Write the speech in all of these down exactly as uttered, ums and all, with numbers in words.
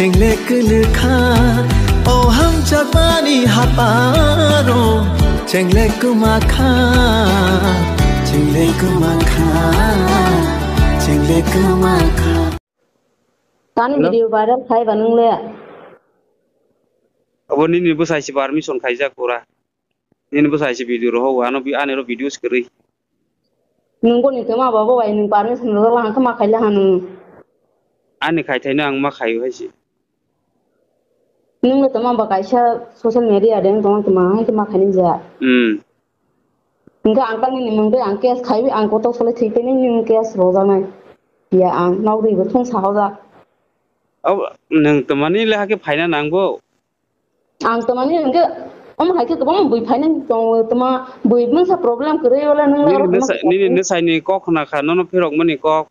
Chengle kwlwkha, o hamjakmani haparo. Chengle kwmakha, chengle kwmakha, chengle kwmakha. Tani Hello? Video viral khai ba nung le? Abo nini bwsai se permission khaijak pura. Nini bwsai se video rohok, ano bi-, ani ro video se kwrwi. Nung bo ni tama ba bo bai nung permission rwla hang khe ma khaila ha nung. Ani khaithai no ang ma khaio hai se. Nung le tama ba kaisa social media de tong tama hai khe ma khaini ja. Hmm. Hingke ang kani ni mung de ang case khaiwi ang kotor sole thwi tei nini case rojaknai. Ya ang nogri bo thung sahojak. Abo nwng twmani le hakhe phaina nangbo? Ang twmani hingke omo hai khe kwbangma bui phainai tongo, twma bui mungsa problem kwrwi wala nung le Nini oro nwsai, nini nwsaini kok khna kha, nono phirokmani kok.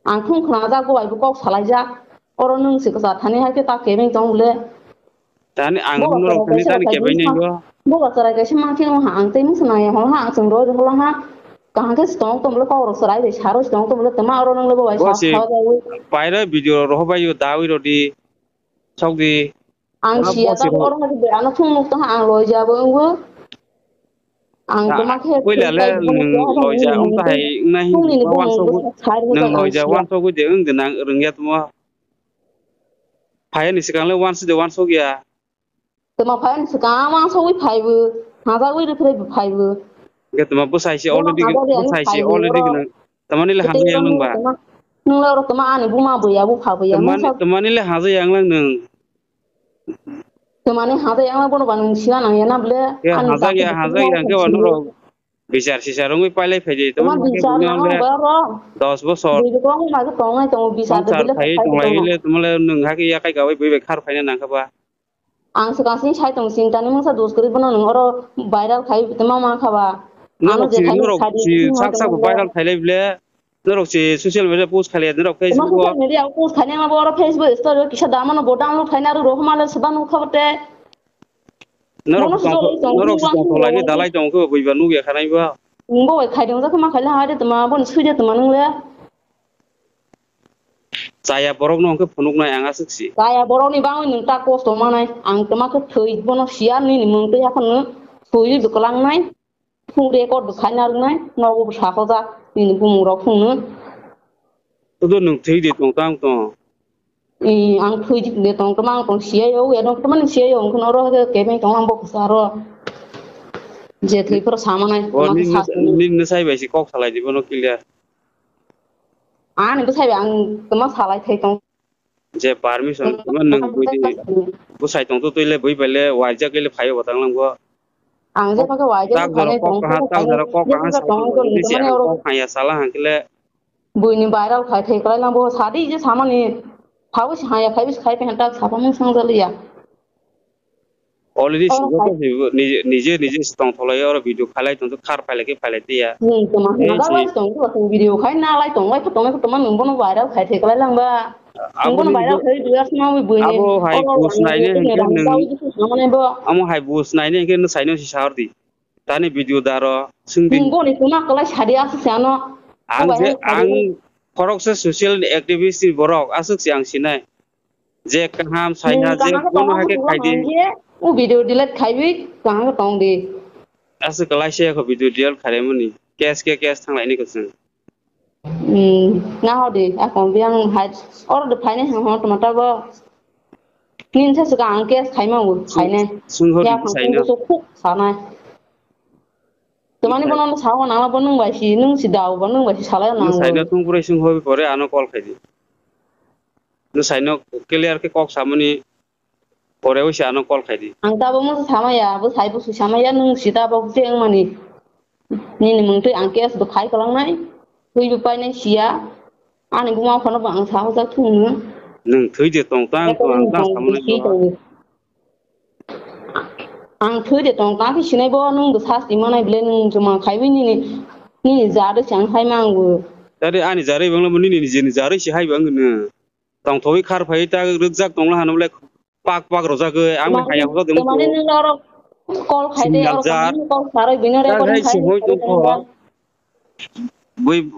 Ang thung khna jak bo bai bo kok salaijak. Oro nung se kwchar thani hai khe ta kebeng tong le. Tani ang norok thani tani kebeng nai bo. Bo ba chwrai kaisa ma khe ha ang tei mung se nang ya hol ha ang chwng roi roi hol ha. Kaham khe se tong tong le kok rok chwrai bai sa roi se tong tong le twma oro nung le bo bai sa sa jawi. Paira video rok bai yo dawi rodi. Sok di. Ang siya ta oro ha de ano thung nuk ta ang loi ja bo wng bo. Ang twma khe puila le nwng loi ja wng ta hai wng nai hin wansok nwng loi ja wansok de wng de nang rwngya tmo. Phai ni swkang le wansuk de wansuk ya. Tama phai ni swkang ang wansugwi phaibo, hajagwi rwphre phaibo. Hingke tama bwsai se already gwnang, bwsai se already gwnang. Tamani le hajak yang nang ba? Nung le oro tama ani buma buya, bupha buya. Tamani le hajak yang lang nung. Tamani hajak yang lang bono ba nung siya nang ya na ble. Hajak ya, hajak ya, hingke wano rok. Bichar sichar wngwi pailai phaidi, tamo bisar nang ba ro. Dos bosor. Bui kwbangma khe tongnai tongo, bisar de bile khai tonglai le, tamo le nwng hakhe yakai gawi bui bai khar phaina nang kha ba. Ang swkang sini sai tong sini tani mungsa dos kwrwi bono nwng oro viral khai tongma ma kha ba. Norok si, norok si sak sak viral khailai bile. Norok si social media post khailai norok Facebook o. Social media post khaina ma bo oro Facebook story o kisa da mano bo download khaina ro ro ma le swba nuk kha bote. Norok si tongtho, norok si tongtho lai dalai tong khe bui ba nuk ya khanai ba. Nwng bo bai khai dong jak ma khaila hai de tma bo sui de tma nwng le. Chaya borok no hwnkhe phunuknai ang aswk si. Chaya borok ni bangwi nwng ta kosto manai. Ang tma khe thwi bono siya nini mwng twi haphano thwi rw kwlangnai. Phung record bo khaina rwngnai. Nogo bo sakojak nini bumung rok phungno. Odo nwng thwi de tong tang tong. Ang thwi de tong tong mang tong siya yo ya tong tong mang siya yo wngkhe oro hwnkhe kebeng tong lang bo kwsa aro. Je thwi phoro samanai. Nini nwsai bai si kok salai di bono clear. Ani bwsai bai ang tongma salai thai tong. Je permission tongma nwng bui di. Bwsai tong to twi le bui bai le waijak le phai bo tang lang bo. Ang je pake waijak tak jora kok kaha, tak jora kok kaha sa tong bui di si ang kok haya sala hang kile. Bui ni viral khai thai kwlai lang bo sadi je samani. Phabo si haya khai bis khai pe hanta sapa mung sang jaliya. Already si joto si nije nije si tong tholai oro video khalai tong khar phailai khe phailai tiya. Hmm, toma hada bai tong ko tong video khai na lai tong lai tong lai tong man bono viral khai the lai lang ba. Bono viral khai dua sma wi bui. Abo hai bus nai ne hingke nung. Amo hai bus nai ne hingke nung saino si sar di. Tani video daro sing di. Nung boni toma kalai sadi asu sano. Ang je ang khorok se social activist ni borok asuk si ang sinai. Je kaham saina je bono hake khai di. O video delete khaiwi kaham tong di. Aswk kwlai se kho video delete khaimani. Case ke case thanglai ni kwchwng. Hmm, na hodi akon biang hai or de phaine hang ho toma tabo. Nin sa suka ang case khaima u phaine. Sung ho di saina. Khuk sanai. Twmani bono no sao nangla bo nwng bai si nwng si dao bo nwng bai si salai nang. Nwng saino tungprai sung hoi pore ano call khai di. Nwng saino clear khe kok samani pore wi si ano call khai di. Ang tabo mo samaya bo sai bo si samaya nwng si tabo je wngmani. Nini mungtwi ang case bo khai kwlangnai. Twi bo painai siya. Ani buma phano bo ang sahojak thungno. Nwng thwi de tong tang to ang ta samani. Ang thwi de tong tang khe sinai bo nwng bwsa sima nai bile nwng juma khaiwi nini nini jarwi se ang hai ma ang bo. Tare ani jarwi bangla bo nini nijeni jarwi se hai bang no. Tong thwi khar phai ta rwkjak tongla hano bole pak pak rojak ang hai ang rojak. Twmani nwng oro call khai de oro call kharwi bini record khai. Bui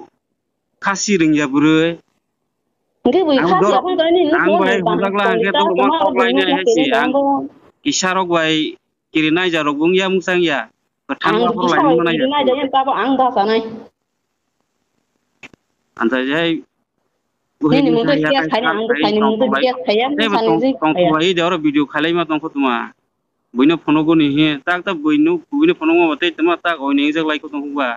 khasi rwngya bwrwi. Hwnkhe bui Ang khasi do-, aphang tani nini ang phone bai ni bang hwnjakla tong hwnkhe ta tamo tongma tamo rok bai tongma nai hai si, tongma ang tongma. Kisa rok bai kiri naija rok wng ya mwsang ya. Kwthang Ang waphor kisa lai rok mano nai kiri ya. Naija yan tabo ang da sanai. Antai jai. Nini mungto kaya kaya kaya ang kaya kaya ni mungto kaya kaya tei mungsa tong ni tong kaya. Tong kaya de oro video khalai ma tong khotuma. Buino phono goni he tak tak buino buino phono ngo tei tama tak oini jak lai khotong ba.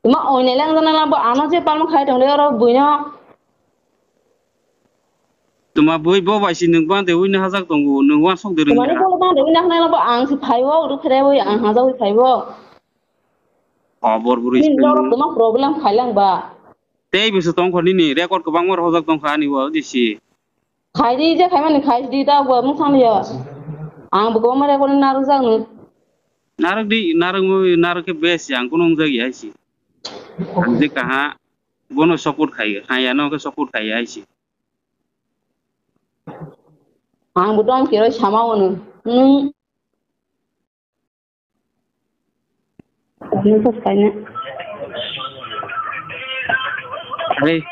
Tuma oini lang jana la bo ano je palma khai tong de oro buino. Tuma bui bo bai si nwng bang de uini hajak tongo, nwng uansuk de rwngya. Tumani bolo bang de uini hajak tongo, ang si phaibo, uru phere ui ang hajak ui phaibo. Obor buri. Nini norok tuma problem khailang ba. Tei bisu tongkho nini record kwbangma rohorjak tongkha ani o disi. Khaidi je khaimani khaidi ta bo mung sang liya. Ang bo kwbangma record narwkjak nung. Narwk di, narwk mui, narwk khe best yang kuno wngjak ya si. Ang je kaha bono support khai, khaya no khe support khai ya si. Ang bo dong kiro sama wono. Nung. Nung sos kaina. Hey.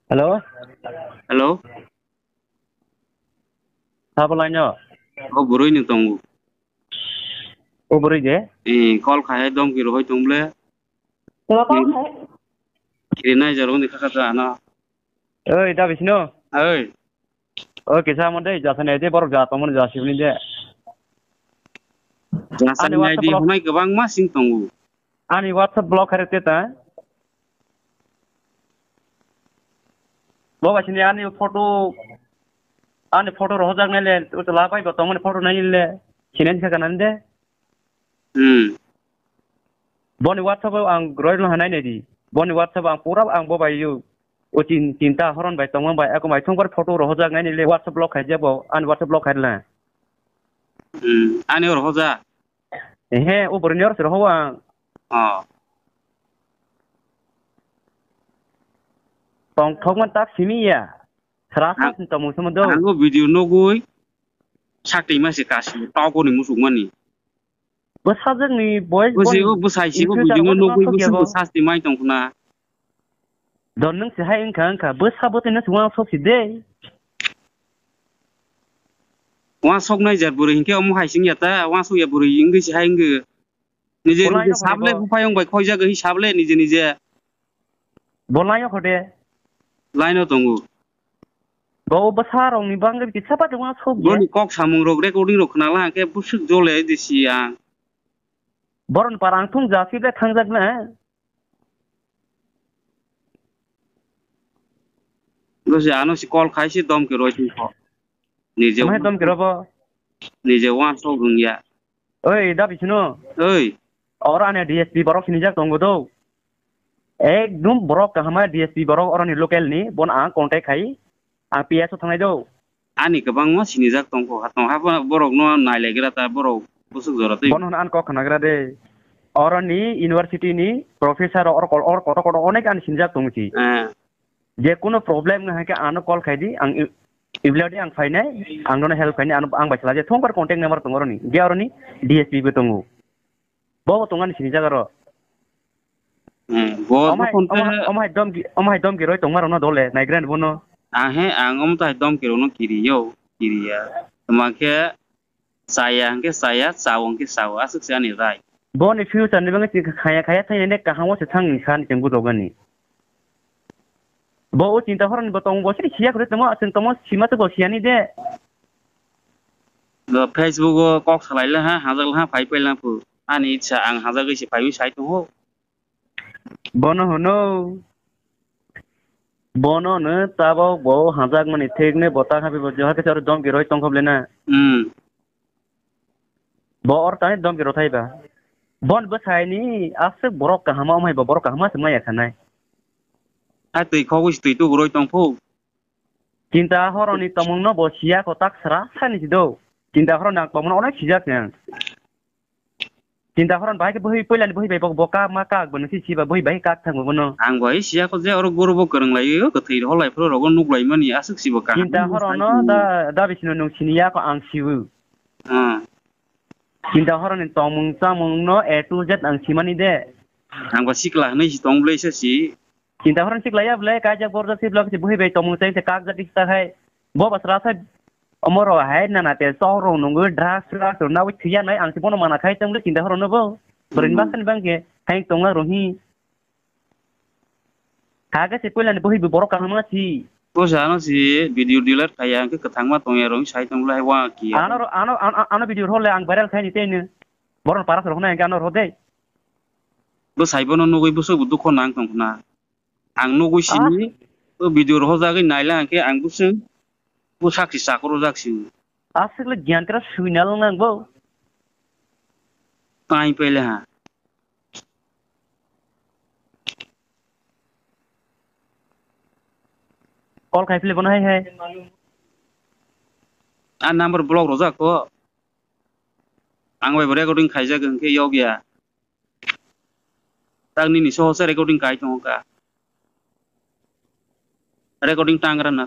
Hello? Hello? Sabo laino? O bwrwi ni tongo. O bwrwi de? Eh, call khai dom kiro hoi tong ble. Tama call khai? Kiri nai jaro ni kaka ta ano. Oi, da bisino. Oi. Oi, kisa mo dei, jasa nai de, borok ja tongmani ja sibini de. Jasa ani nai WhatsApp di block. Hunai kwbangma sing tongo. Ani WhatsApp block khaire te ta. Bo ba sini ani photo, ani photo rohojak nai le, o chwla bai bo tongmani photo nai le, sinai kha kanan de. Hmm. Boni WhatsApp o ang roi roi hanai nai di. Boni WhatsApp ang pura ang bo bai yo. O chin-, chinta horon bai tongma bai ako mai thongbar photo rohojak nai le WhatsApp block khai jabo, ani WhatsApp block khai le. Hmm, ani rohojak. Ehe, o boroni oro se roho ang. Oh. Tong thokman tak simi ya. Sera sa sin tong musum do. Ang o video nogoi sakti ma se kasi toko ni musuk mani. Bwsajwkni boys bwsai boni o bwsai si in bo future bujingo o nukgwi bwsajwk bo sasti mai tongkhna. Don nwng se hai wngkha wngkha bwsa bwtwi no se uansuk si de. Uansuk nai jar bwrwi hinkhe omo hai sing ya ta uansuk ya bwrwi wngwi se hai wngwi. Nije nije sable buphayung bai khoijagwi sable nije nije. Bo laino khode. Laino tongo. Bo bwsa rokni bangwi kisa pa tongma sok ya. Boni kok samung rok recording rok khna la hwnkhe bwswk jole disi ang. Boroni para ang thung ja si ble thangjak na. Bwsi ano si call khai si domki roi thung kho. Nije. Mai domki robo. Nije uansuk wngya. Oi, da bisino. Oi. Oro ani D S P borok sinijak tongo do. Ekdum borok kahama D S P borok oroni local ni, bon ang contact khai, ang P S o thangnai do. Ani kwbangma sinijak tongkho, ha tong ha borok no nailaigra ta borok bwswk jora twi. Bono hwn ang kok khnagra de. Oroni university ni professor or, or kotor kotor onek ani sinijak tongo si. Eh. Je kuno problem wngkha khe ano call khai di, ang i-, ibladi ang phainai, ang nono help khainai, ano ang bai salaijak thongbar contact number tongo oroni, je oroni D S P bo tongo, bo bo tongani sini jaga ro. Hmm, bo omo hai, bo phone omo hai, omo hai domki, omo hai domki roi tongma rokno dole, naigra ni bono. Ah, he, ang omo tai domki rokno kiriyo, kiriya. Tama khe, chaya hwnkhe chaya, chao hwnkhe chao, aswk se ani rai. Boni future ni bagwi chwng khaya khaya thangya ne kaham o se thang ni kha ni chwng bujogani. Bo o chinta horani bo tong bo siri siya kore tamo chwng tamo sima to bo siyani de. Bo Facebook o kok salai le ha, hajak le ha, phai pai lang phu. Ani itsa ang hajagwi se phaiwi sai tongo. Bono hwno. Bono no tabok bo hajak mani thik ne bo ta khapi bo joha khe aro domki roi tong khop le na. Hmm. Bo or tani domki rothai ba. Bon bwsai ni aswk borok kaham o mai bo borok kaham se maya khanai. A twi khogwi se twi tubu roi tong phu. Chinta horoni tongmung no bo siya ko tak sra sani si do. Chinta horoni ang tongmung onek sijak nang. Chinta horon bahai khe bwhi puilani bwhi bai bo, bo kak ma kak bo nungsi siba bwhi bai kak thang bo bono. Ang bai siya ko je oro guru bo kwrwng lai o kwthwi hol lai phuru rogo nuk lai mani aswk sibo kaham. Chinta horono da, da bisino nung siniya ko ang siwu. Ah. Chinta horoni tongmung chamung no A to Z ang simani de. Ang ba sikla hwnwi si tong bwlai sa si. Chinta horon siklaya bwle, kaijak borjak si block si buhi bai tongmung chai se kak jak ista khai. Bo basra sai omoro hai nana te chok rong nungwi drugs drugs rong nawi thiya nai ang si bono mana khai tong le chinta horon no bo. Bwrwi ni Hmm. baksa ni bangke hai tongna rong hi. Kage se puila ni buhi borok kaham si. Bo sa ano si video delete khaya hwnkhe kwthangma tongya rong sai tong le hai wa ki. Ano ro-, ano, ano, ano video role ang viral khai ni tei ni. Boron para rok na ang ano rode. Bo sai bono nugwi busu bu dukho nang tong khna. Ang nugwi Ah. sini, o video rohorjagwi naila hwnkhe ang bwswng bo sakchi chakrwjak si. Aswk le giyan kra swina lang nang bo. Tai pele ha. Call khai phile bono hai hai. A number block rojak to. Ang bai bo recording khaijak hwnkhe yok ya. Tak nini sohor se recording kai tongo ka. Recording tangra na.